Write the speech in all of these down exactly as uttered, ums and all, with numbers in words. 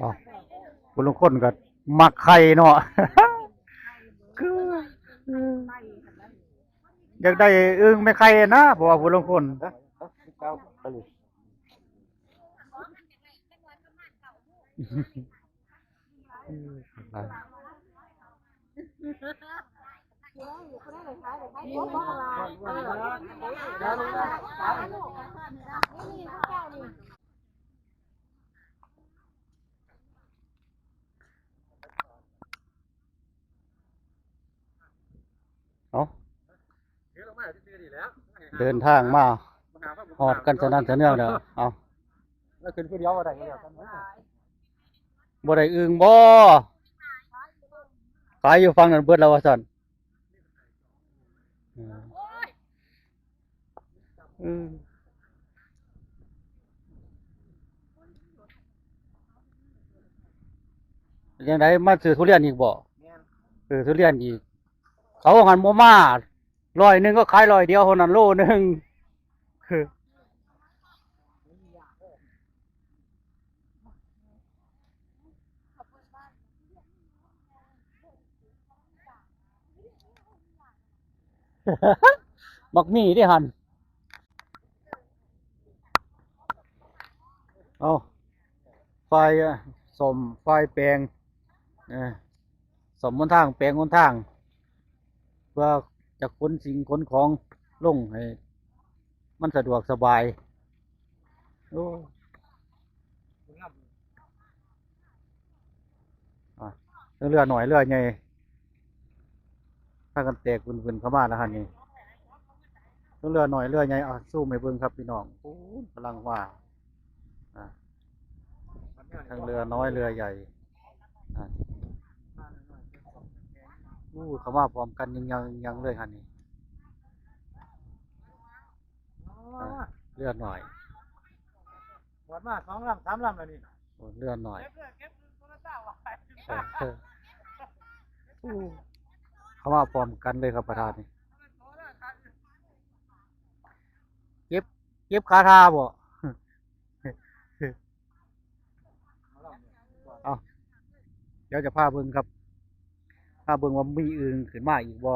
เอ้า ผู้ลางคนก็มักไข่เนาะ คือ อยากได้อึ่งแม่ไข่นะ เพราะว่าผู้ลางคน ฮะ ฮะ สิบเก้า อันนี้ เอา เดินทางมาฮอดกันสนั่นสะเนืองแล้ว เอา แล้วขึ้นผู้เดียวบ่ได้ก็แล้วกัน บ่ได้อึ่งบ่ ขายอยู่ฝั่งนั้นเบิดแล้วว่าซั่น อืม อืม เป็นจั่งใด มาซื้อทุเรียนอีกบ่ แม่น ซื้อทุเรียนอีก เขาหันบ่มา ร้อยหนึ่งก็ขายร้อยเดียวเท่านั้น โลหนึ่ง บักหมี่เด้หั่น เอา ฝ่าย เอ่อ ซ่อม ฝ่ายแปลง เอ่อ ซ่อมหนทาง แปลงหนทาง เพื่อจะขนสิ่งขนของลงให้มันสะดวกสบาย โอ้ อ่ะ เรือน้อยเรือใหญ่ พากันแตกบึนๆเข้ามาแล้วหั่นนี่ ทั้งเรือน้อยเรือใหญ่ อ่ะ ซูมให้เบิ่งครับพี่น้อง โอ้ กำลังว่า อ่ะ ทั้งเรือน้อยเรือใหญ่ อ่ะ อู้ เข้ามาพร้อมกันยังๆๆเลยหั่นนี่ อ่ะ เรือน้อย หมดมาสองลำสามลำแล้วนี่ โอ้ เรือน้อย เก็บเรือ เก็บเรือโซลาร์เซลล์ไว้ เออ อู้ เข้ามาพร้อมกันเลยครับประธานนี่ เก็บ เก็บคาถาบ่ เอา เดี๋ยวจะพาเบิ่งครับ พาเบิ่งว่ามีอึ่งขึ้นมาอีกบ่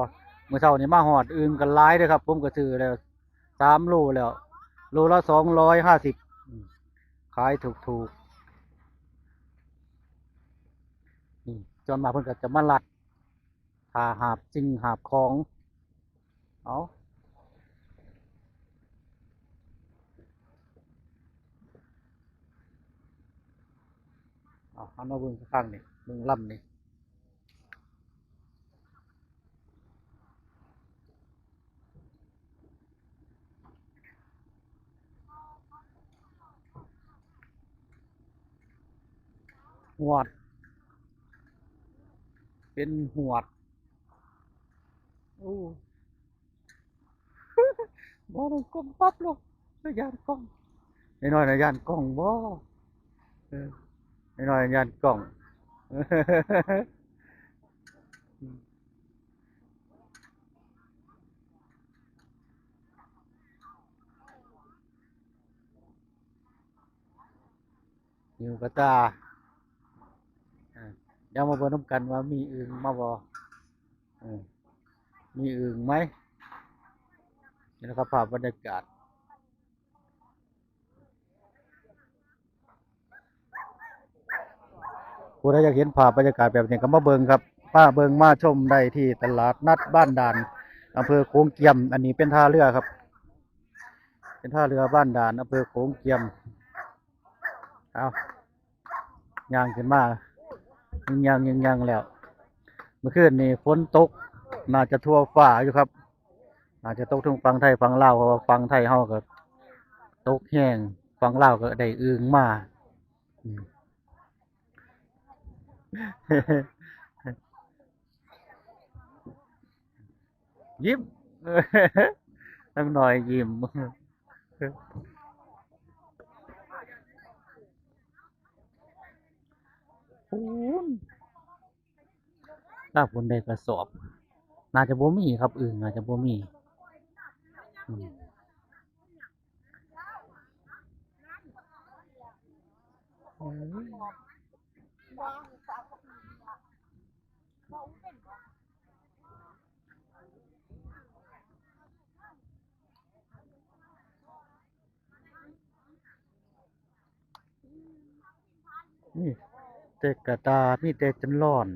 มื้อเช้านี่มาฮอดอึ่งกันหลายเด้อครับ ผมก็ซื้อแล้วสามโลแล้ว โลละสองร้อยห้าสิบ อืม ขายถูกๆ นี่ ส่วนมากเพิ่นก็จะมาลัด ถ้าหาบสิ่งหาบของ เอา เอา หันมาเบิ่งข้างนี่ เบิ่งลำนี่ หวด เป็นหวด โอ้ บ่ได้ก้มปั๊บลูก ย่านกล้อง น้อยๆนะย่านกล้องบ่ เออ น้อยๆย่านกล้อง หิวกระตา อ่า เดี๋ยวมาเบิ่งนำกันว่ามีอึ่งมาบ่ เออ มีอึ่งไหม นี่นะครับ ภาพบรรยากาศ ผู้ใดอยากเห็นภาพบรรยากาศแบบนี้ก็มาเบิ่งครับ มาเบิ่งมาชมได้ที่ตลาดนัดบ้านด่าน อำเภอโขงเจียม อันนี้เป็นท่าเรือครับ เป็นท่าเรือบ้านด่าน อำเภอโขงเจียม เอา ย่างขึ้นมา ยังยังยังยังแล้ว เมื่อคืนนี่ฝนตก น่าจะทั่วฟ้าอยู่ครับ น่าจะตกทั้งฝั่งไทยฝั่งลาว เพราะว่าฝั่งไทยเฮาก็ตกแฮง ฝั่งลาวก็ได้อึ่งมา อืม ยิ้ม นางน้อยยิ้ม ปูน ถ้าฝนได้กระสอบ น่าจะบ่มีครับ อึ่งน่าจะบ่มี อืม อืม นี่แต่กระตา มีแต่จนร้อน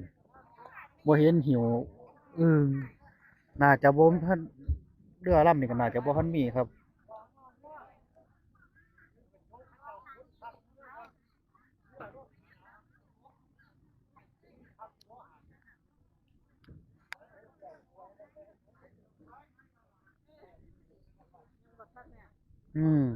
บ่เห็นหิวอึ่ง น่าจะบ่ทัน เรือลำนี้ก็น่าจะบ่ทันมีครับ อืม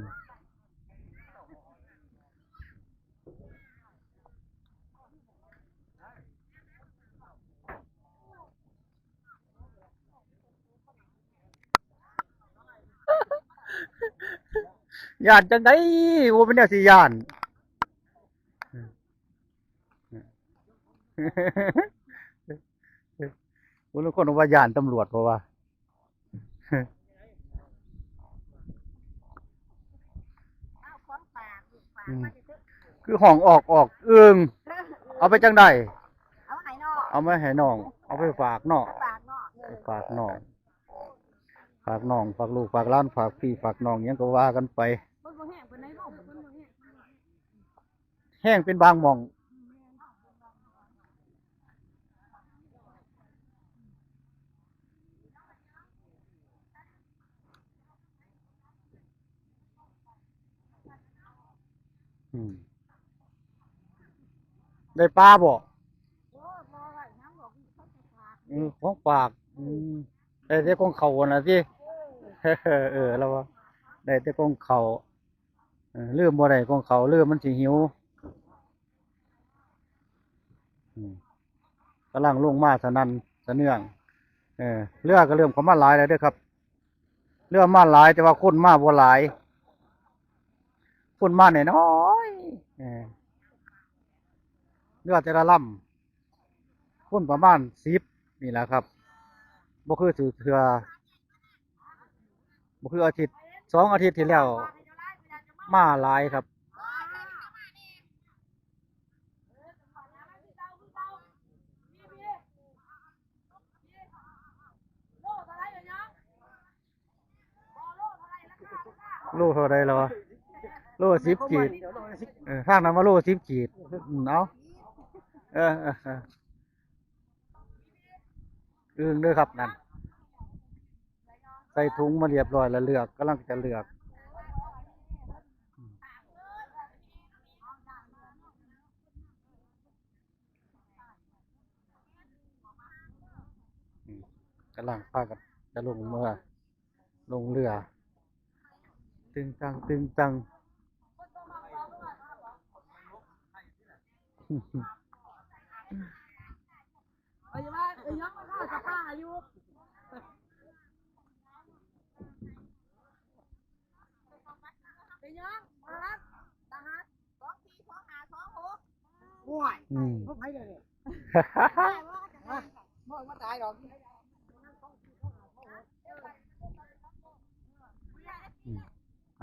ย้านจังใด๋ บ่เป็นแนวสิย้าน ผู้ลางคนว่าย้านตำรวจ เพราะว่า อ้าว ของฝาก ลูกฝาก อืม มาสิซื้อ คือห้องออก ออกอึ่ง เอาไปจังใด๋ เอาให้น้อง เอามาให้น้อง เอาไปฝากน้อง ฝากน้อง เออ ไปฝากน้อง ฝากน้อง ฝากลูก ฝากหลาน ฝากพี่ ฝากน้อง หยังก็ว่ากันไป มันบ่แห้งปานใด๋ ลมมันบ่แห้ง แห้งเป็นบางหม่อง อืม ได้ปลาบ่ อืม ของฝาก อืม ได้แต่ของเขาน่ะสิ เออ แล้วว่า ได้แต่ของเขา เออ ลืมบ่ได้ของเขา ลืมมันสิหิว อืม กำลังลงมาสนั่นสะเนือง เออ เรือก็เริ่มเข้ามาหลายแล้วเด้อครับ เรือมาหลาย แต่ว่าคนมาบ่หลาย คนมาน้อยๆ เออ เรือแต่ละลำ คนประมาณสิบนี่แหละครับ บ่คือถือเทื่อ บ่คืออาทิตย์ สองอาทิตย์ที่แล้ว มาหลายครับ โลเท่าใด๋แล้ววะ โลสิบขีด เออ ทางนั้นว่าโลสิบขีด อืม เอา เออ เออ เออ อึ่งเด้อครับนั่น ใส่ถุงมาเรียบร้อยแล้ว เลือก กำลังจะเลือก อืม กำลังพากันจะลงเมือ ลงเรือ ตึงตัง ตึงตัง เอาอย่าว่า เอ้ย ยังมาฆ่าสภาอยู่ เป็นยัง ทหาร ทหาร สองสี่ สองห้า สองหก โอ้ย อืม พวกใครเลยเนี่ย ได้ว่าจะได้ บ่มาตายดอก อืม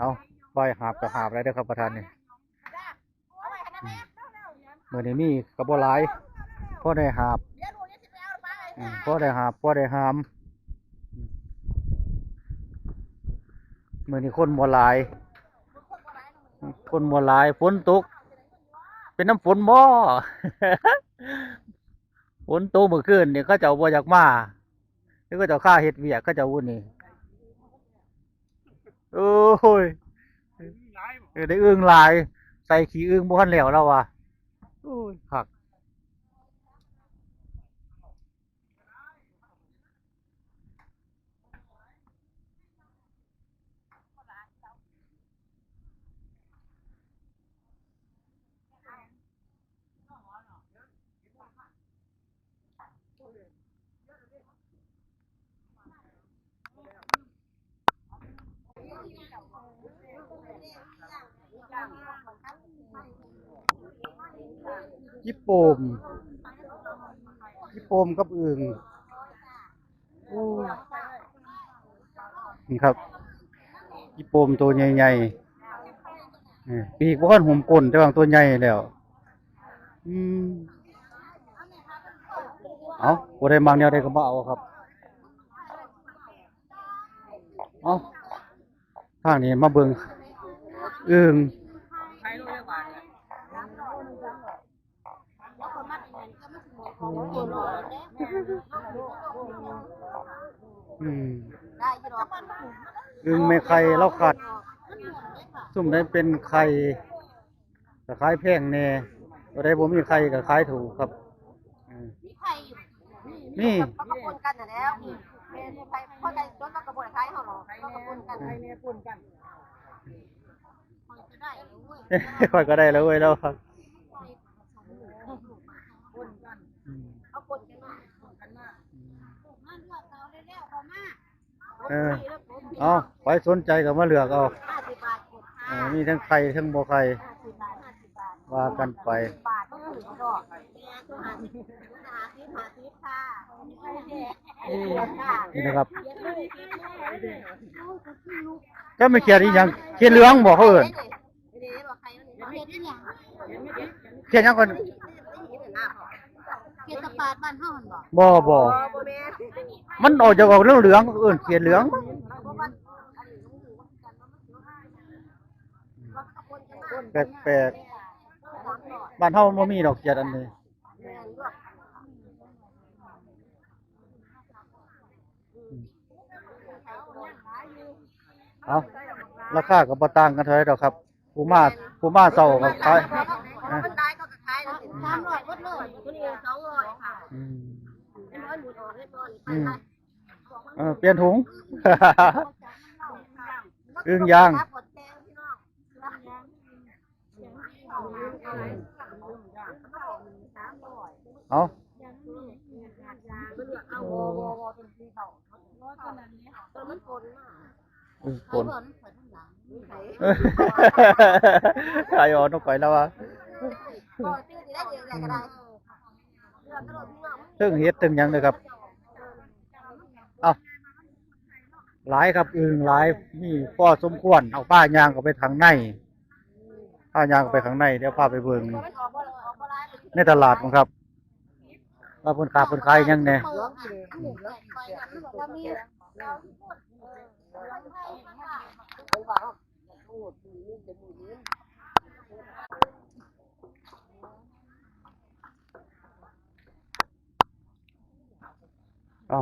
เอา ปล่อยหาบก็หาบแล้วเด้อครับ ประธานนี่ มื้อนี้มีก็บ่หลาย พอได้หาบ อืม พอได้หาบ พอได้หาม มื้อนี้คนบ่หลาย คนบ่หลาย ฝนตก เป็นน้ำฝนบ่ ฝนตกเมื่อคืนนี่ เขาเจ้าบ่อยากมา แล้วเขาเจ้าคาเฮ็ดเวียก เขาเจ้าอู้นี่ โอ้ย เออ ได้อึ่งหลาย ใส่ขี้อึ่งบ่ทันแล้ว แล้วว่ะ โอ้ย คัก อีโป่ม อีโป่มกับอึ่ง โอ้ นี่ครับ อีโป่มตัวใหญ่ๆ เออ ปีกบ่ทันหุ้มก้น แต่ว่าตัวใหญ่แล้ว อืม เอา ผู้ใดมักแนวใดก็มาเอาครับ เอา ทางนี้มาเบิ่งอึ่ง อืม อึ่งแม่ไข่ลาวคัด ซุมใดเป็นไข่ ก็ขายแพงแน่ ตัวใดบ่มีไข่ก็ขายถูกครับ อืม มีไข่อยู่ มี เขาก็ปนกันน่ะแล้ว แม่นไข่ เพราะไข่จนเขาก็บ่ได้ขายเฮาหรอก เขาก็ปนกัน ไข่แน่ปนกัน ข้อยก็ได้แล้วเว้ย ข้อยก็ได้แล้วเว้ย แล้ว ปนกัน อืม เขาปนกันมา ปนกันมา อืม มาเลือกเอาเร็วๆ เข้ามา เออ เอา ไปสนใจก็มาเลือกเอา ห้าสิบบาท เออ มีทั้งไข่ทั้งบ่ไข่ ห้าสิบบาท ห้าสิบบาท ว่ากันไป บาทก็ถือก็ดอก ห้าสิบ ห้าสิบ ห้าสิบค่ะ นี่นะครับ ก็ไม่เขียดอีหยัง เขียดเหลืองบอกเขาเอิ้น เขียดหยังก่อน เขียดตะปาดบ้านเฮาหั่นบ่ บ่ บ่ มันออกจะออกเหลืองๆ เอิ้นเขียดเหลือง แปลกๆ บ้านเฮาบ่มีดอกเขียดอันนี้ เอา ราคาก็บ่ต่างกันเท่าไหร่ดอกครับ ผู้มา ผู้มาเช้าก็ขาย นะ มันได้ก็ขายแล้วสิ สามร้อยหมดเลย ตัวนี้สองร้อยค่ะ อืม เป็นร้อยหมุนออกเรียบร้อย อืม เออ เปลี่ยนถุง อึ่งย่าง เอา โอ้ อึ่งป่น เออ ขายออกนกข่อยแล้ววะ เทิงเห็ดเทิงหยังเลยครับ เอา หลายครับ อึ่งหลาย มีพอสมควร เอา พาย่างเข้าไปข้างใน พาย่างเข้าไปข้างใน เดี๋ยวพาไปเบิ่ง ในตลาดมั้งครับ ว่าเพิ่นค้าเพิ่นขายหยังแหน่ เอา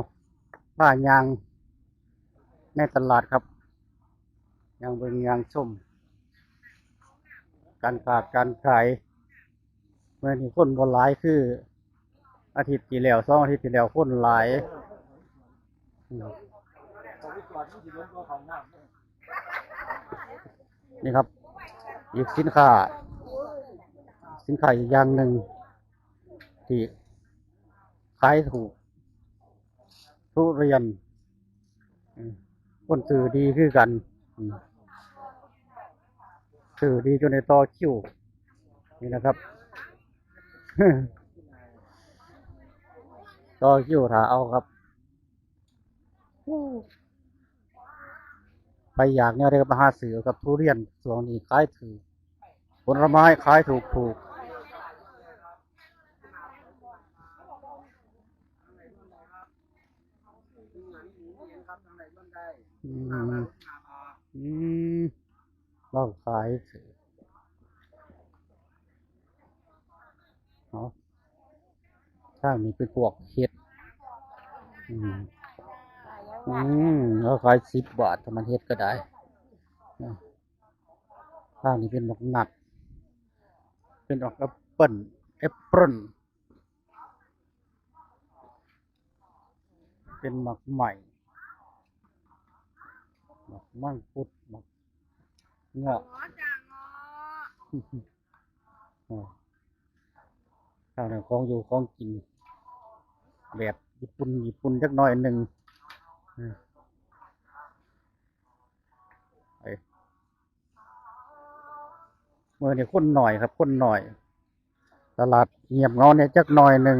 พาย่างในตลาดครับ ย่างเบิ่งย่างชม การค้าการขาย มื้อนี้คนบ่หลายคืออาทิตย์ที่แล้ว สองอาทิตย์ที่แล้วคนหลาย อืม นี่ครับ อีกสินค้า สินค้าอีกอย่างหนึ่งที่ขายถูก ทุเรียน อืม คนซื้อดีคือกัน อืม ซื้อดีจนได้ต่อคิว นี่นะครับ ต่อคิวถ้าเอาครับ ไปอยากแนวใดก็ไปหาซื้อกับทุเรียน ช่วงนี้ขายถูก ผลไม้ขายถูกถูก อืม อืม เราขาย เอา ทางนี้เป็นพวกเห็ด อืม อืม เราขายสิบบาท ถ้ามันเห็ดก็ได้ นะ ทางนี้เป็นหมากนัด เป็นหมากแอปเปิ้ล แอปเปิ้ล เป็นหมากใหม่ หมากมังคุด หมากเงาะ อ๋อ ทางนั้นของอยู่ของกิน แบบญี่ปุ่น ญี่ปุ่นจักหน่อยหนึ่ง อืม ไป มื้อนี้คนน้อยครับ คนน้อย ตลาดเงียบเหงาเนี่ยจักหน่อยหนึ่ง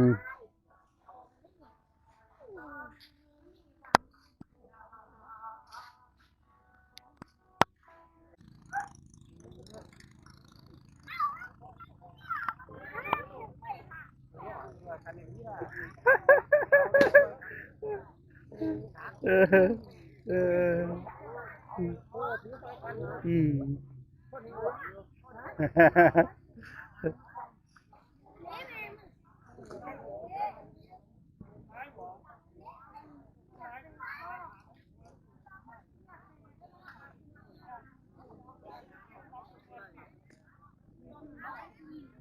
อื เออ เออ อืม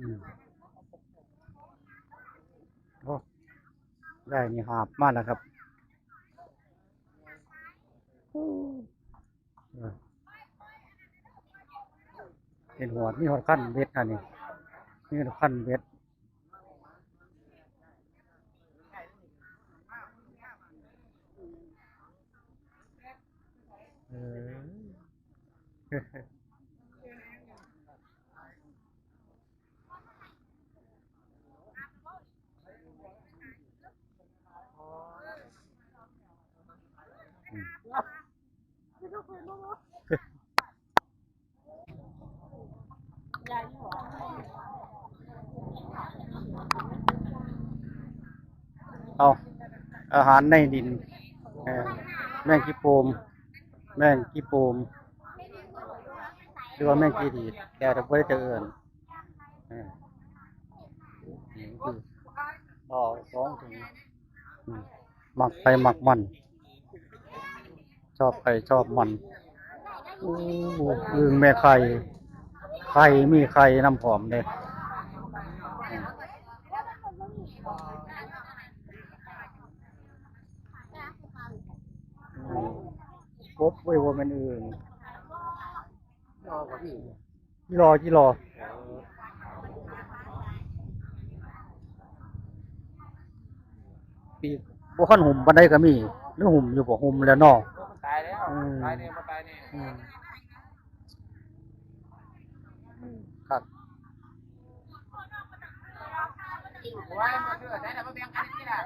อืม โอ้ ได้นี่หาบมาแล้วครับ โอ้ เออ เห็นหอด มีหอดคันเบ็ดอันนี้ มีหอดคันเบ็ด เออ เอา อาหารในดิน เออ แมงขี้โปม แมงขี้โปม หรือว่าแมงขี้ดีด แต่เราบ่ได้จะเอิ้น เออ นี่คือ เอาสองถุง อืม มักไผมักมัน ชอบไผชอบมัน โอ้ อึ่งแม่ไข่ ไข่ มีไข่นำพร้อมเด้ อืม กบเว้ย บ่แม่นอึ่ง รอก่อนพี่ จิหล่อ จิหล่อ ปีกบ่คันหุ่มปานใดก็มี หรือหุ่มอยู่บ่ หุ่มแล้วเนาะ มันตายแล้ว อืม ตายเนี่ย มันตายเนี่ย อืม ครับ ว่ามันเกิดได้แล้วมาแบ่งกันที่ละ